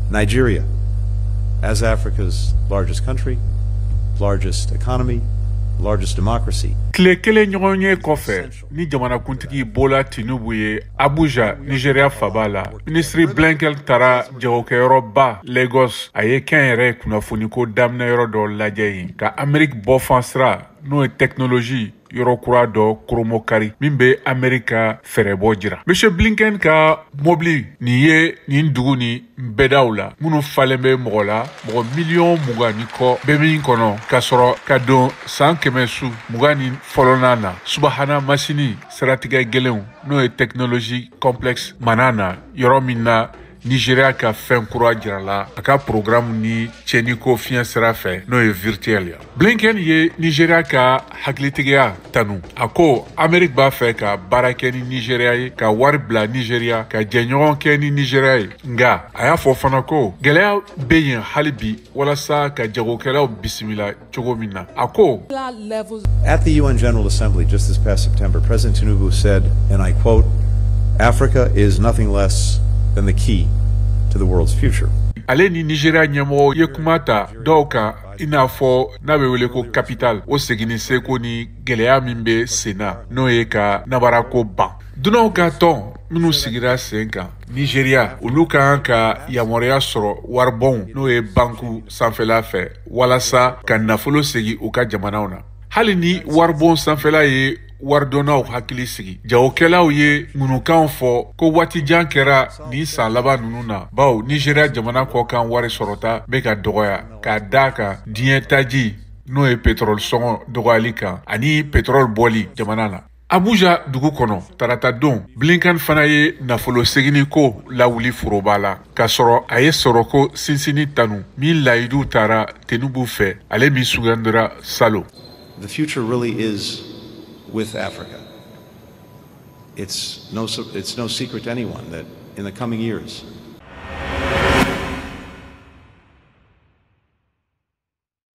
Nigeria, as Africa's largest country, largest economy, largest democracy. Tile kelen ɲɔgɔnye kɔfɛ ni jamanakuntigi Bola Tinubu ye Abuja, Nigeria faba la, minisiri Blinken taara jagokɛyɔrɔba Lagos. A ye kɛnyɛrɛ kunnafoniko daminɛyɔrɔ dɔ lajɛ yen ka Ameriki bɔfan sira, n'o ye tɛkinoloji yɔrɔ kura dɔ koromokari min bɛ Amerika fɛɛrɛbɔ jira. Monsieur Blinken ka mobili nin ye nin dugu ni bɛdaw la minnu falen bɛ mɔgɔ la, mɔgɔ miliyɔn 20 ni kɔ bɛ min kɔnɔ, ka sɔrɔ ka don san kɛmɛ su mugan ni fɔlɔnan na. Subahana masini siratigɛ gɛlɛnw, n'o ye tɛkinoloji complexe mana na, yɔrɔ min na Nigeria ka fɛn kura jirala a ka programme ni tiɲɛniko fiɲɛ sira fɛ, n'o ye virtuel ye. Blinken ye Nigeria ka hakilitigiya tanu. A ko Amerique b'a fɛ ka baara kɛ ni Nigeria ye, ka wari bila Nigeria, ka jɛɲɔgɔn kɛ ni Nigeria ye. Nka a y'a fɔ fana ko gɛlɛya bɛ yen hali bi walasa ka jagokɛlaw bisimila cogo min na. A ko: At the UN General Assembly just this past September, President Tinubu said, and I quote, "Africa is nothing less than the key to the world's future." Ale ni Nigeria ɲɛmɔgɔ ye kuma ta dɔw kan, i n'a fɔ n'a bɛ wele ko capital, o seginni seko ni gɛlɛya min bɛ sen na, n'o ye ka nabarako ban. Dunanw ka tɔn minnu sigira sen kan Nigeria, olu ka kan ka yamaruya sɔrɔ waribɔnw, n'o ye banku sanfɛla fɛ, walasa ka nafolo segin u ka jamanaw na. Hali ni waribon sanfɛla ye waridonnaw hakili sigi, jagokɛlaw ye ŋunukanw fɔ ko waati jan kɛra nin san laban ninnu na, bawo Nigeria jamana kɔkan wari sɔrɔta bɛ ka dɔgɔya k'a da kan diɲɛ taji, n'o ye pétrole sɔngɔ dɔgɔyali kan ani pétrole bɔli jamana na. Abuja dugu kɔnɔ tarata don, Blinken fana ye nafolo seginni ko lawuli foroba la, k'a sɔrɔ a ye sɔrɔko sinsinni tanu min layidu taara Tinubu fɛ, ale min sugandira salon. The future really is with Africa. It's no secret to anyone that in the coming years,